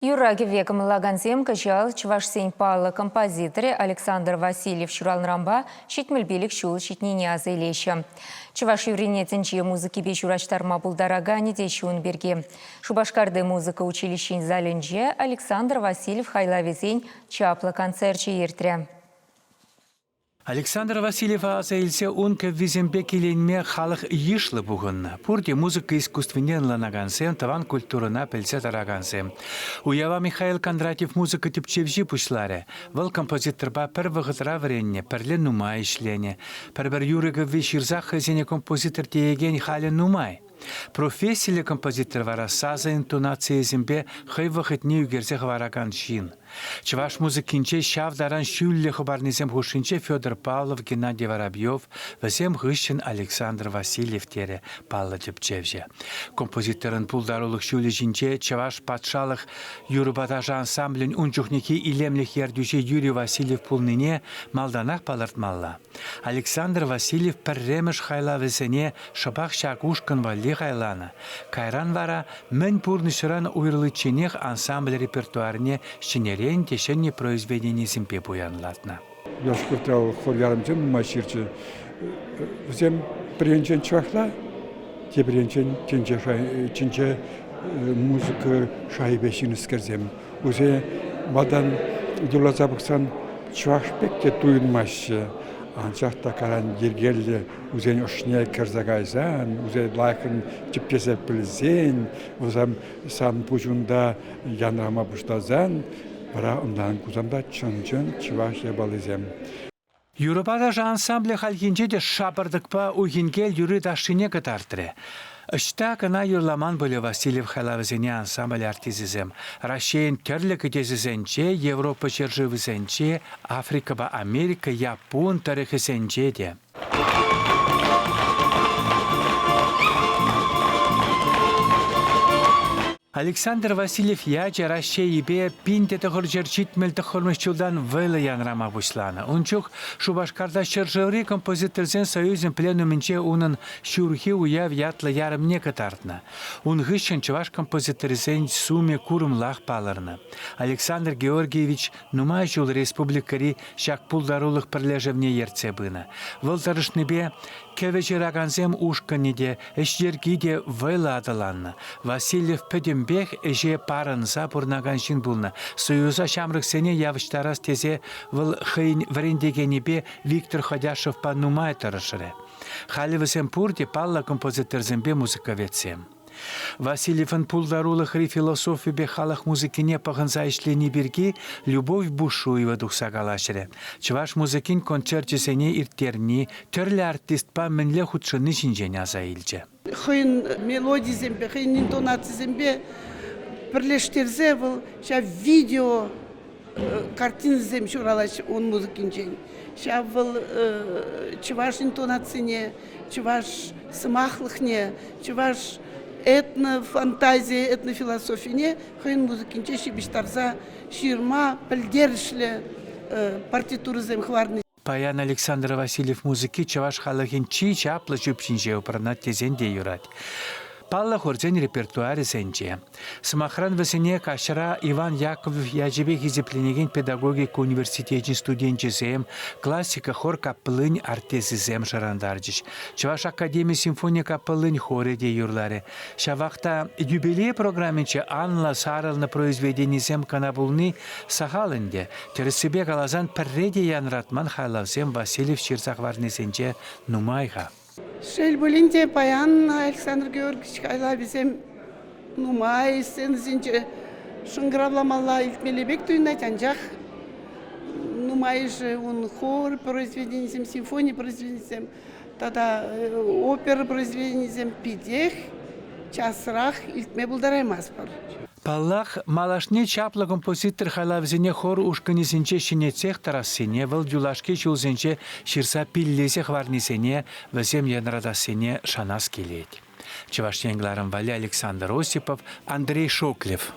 Юрра-кӗвве кӑмӑллакансем кӑҫал чӑвашсен паллӑ композиторӗ Александр Васильев ҫуралнӑранпа 75 ҫул ҫитнине аса илеҫҫӗ. Чӑваш юррине тӗнче музыкипе ҫураҫтарма пултараканӗ теҫҫӗ ун пирки. Шупашкарти музыка училищин залӗнче Александр Васильев хайлавӗсен чаплӑ концерчӗ иртрӗ. Александр Васильева аса илсе ун кӗввисемпе киленме халӑх йышлӑ пухӑннӑ. Пурте музыка искусствине ӑнланакансем, тӑван культурӑна пӗлсе тӑракансем. Уява Михаил Кондратьев музыка тӗпчевҫи пуҫларӗ. Вӑл композиторпа пӗр вӑхӑтра вӗреннӗ, пӗрле нумай ӗҫленӗ. Пӗр-пӗр юрӑ кӗвви ҫырсах хӑйсене композитор теекен халӗ нумай. Профессиллӗ композитор вара сасӑ интонацийӗсемпе хӑй вӑхӑтне ӳкерсе хӑваракан ҫын. Чӑваш музыкинче ҫав таран ҫӳллӗ хӑпарнисем хушшинче Федор Павлов, Геннадий Воробьев, вӗсем хыҫҫӑн Александр Васильев терӗ паллӑ тӗпчевҫӗ. Композиторӑн пултарулӑх ҫулӗ ҫинче Чӑваш патшалӑх юрӑпа ташӑ ансамблӗн ун чухнехи илемлӗх ертӳҫи Юрий Васильев пулнине малтанах палӑртмалла. Александр Васильев пӗрремӗш хайлавӗсене шӑпах ҫак ушкӑн валли хайланӑ. Кайран вара мӗн пурнӑҫран уйрӑличченех ансамбль репертуарне ҫӗнӗрен те ҫӗнӗ произведенисемпе пуянлатнӑ. Юлашки хор ярӑмсем нумай ҫырчӗ. Вӗсем пӗр енчен чӑвашла, тепӗр енчен тӗнче музыка шайӗпе ҫырнӑскерсем. Вӗсем малтан юрласа пӑхсан чӑваш пек те туйӑнмаҫҫӗ. Анчах та кайран йӗркеллӗ вӗсен ӑшне кӗрсе кайсан, вӗсен лайӑххӑн тӗпчесе пӗлсен, вӗсем сан пуҫунта янрама пуҫласан, вара ӑнлан кусам та чӑн-чӑн чӑваш япалисем. Юрӑпа ташӑ ансамблӗ хальхинче те шапӑртӑкпа Ухинкел юрри-ташшине кӑтартрӗ. Ӑҫта кӑна юрламан пулӗ Васильев хайлавӗсене ансамбль артисчӗсем. Раҫҫейӗн тӗрлӗ кӗтесӗсенче, Европа ҫӗршывӗсенче, Африкӑпа Америка, Яппун тӑрӑхӗсенче те. Александр Васильев ячӗ Раҫҫейӗпе 1979 ҫултан вӑйлӑ янрама пуҫланӑ. Ун чух Шупашкарта ҫӗршыври композиторсен союзӗн пленумӗнче унӑн Ҫурхи уяв ятлӑ ярӑмне кӑтартнӑ. Ун хыҫҫӑн чӑваш композиторӗсен сумӗ курӑмлах палӑрнӑ. Александр Георгиевич нумай ҫул республикӑри ҫак пултарулӑх пӗрлешӗвне ертсе пынӑ. Вӑл тӑрӑшнипе кӗвӗ ҫыракансем ушкӑнӗ те, ӗҫ йӗрки те вӑйлӑ аталаннӑ. Васильев пӗтӗмпех ӗҫе парӑнса пурӑнакан ҫын пулнӑ. Союза ҫамрӑксене явӑҫтарас тесе вӑл хӑйӗн вӗрентекенӗпе Виктор Ходяшевпа нумай тӑрӑшрӗ. Халӗ вӗсем пурте паллӑ композиторсемпе музыковедсем. Васильевӑн пултарулӑхри философипе халӑх музыкине пӑхӑнса ӗҫлени пирки Любовь Бушуева тухса калаҫрӗ. Чӑваш музыкин концерчӗсене ирттерни, тӗрлӗ артистпа мӗнле хутшӑнни ҫинчен аса илчӗ. Хӑйӗн мелодисемпе, хӑйӗн интонацисемпе пӗрлештерсе вӑл ҫав видео картинӑсем ҫуралаҫҫӗ ун музыкинчен. Ҫав вӑл чӑваш интонацине, чӑваш сӑмахлӑхне, чӑваш этнофантази, этнофилософине хӑйӗн музыкинче ҫыпӑҫтарса ҫырма пӗлтерӗшлӗ партитурӑсем хӑварнӑ. Паян Александр Васильев музыки чӑваш халӑхӗн чи чаплӑ ҫӳпҫинче упранать тесен те юрать. Паллӑ хорсен репертуарӗсенче. Сӑмахран, вӗсене каҫра Иван Яковлев ячӗпе хисепленекен педагогика университечӗн студенчӗсем, классика хор капеллин артисчӗсем шӑрантарчӗҫ. Чӑваш академи симфони капеллин хорӗ те юрларӗ. Ҫавах та юбилей программинче анлӑ сарӑлнӑ произведенисем кӑна пулни сахал ӗнтӗ. Тӗрӗссипе каласан, пӗрре те янратман хайлавсем Васильев ҫырса хӑварнисенче нумай-ха. Шел пулин те, паян Александр Георгиевич хайлавӗсем нумай сценӑсенче шӑнкӑравламалла илтмелле пек туйӑнать, анчах нумайӑшӗ ун хор произведенийӗсем, симфони произведенийӗсем тата опера произведенийӗсем питех часрах илтме пултараймастпӑр. Паллах, малашне чаплӑ композитор хайлавӗсене хор ушкӑнӗсенче ҫӗнетсех тӑрассине, вӑл юлашки ҫулсенче ҫырса пиллесе хӑварнисене вӗсем янратассине шанас килет. Чӑваш Ен кӑларӑм валли Александр Осипов, Андрей Шоклев.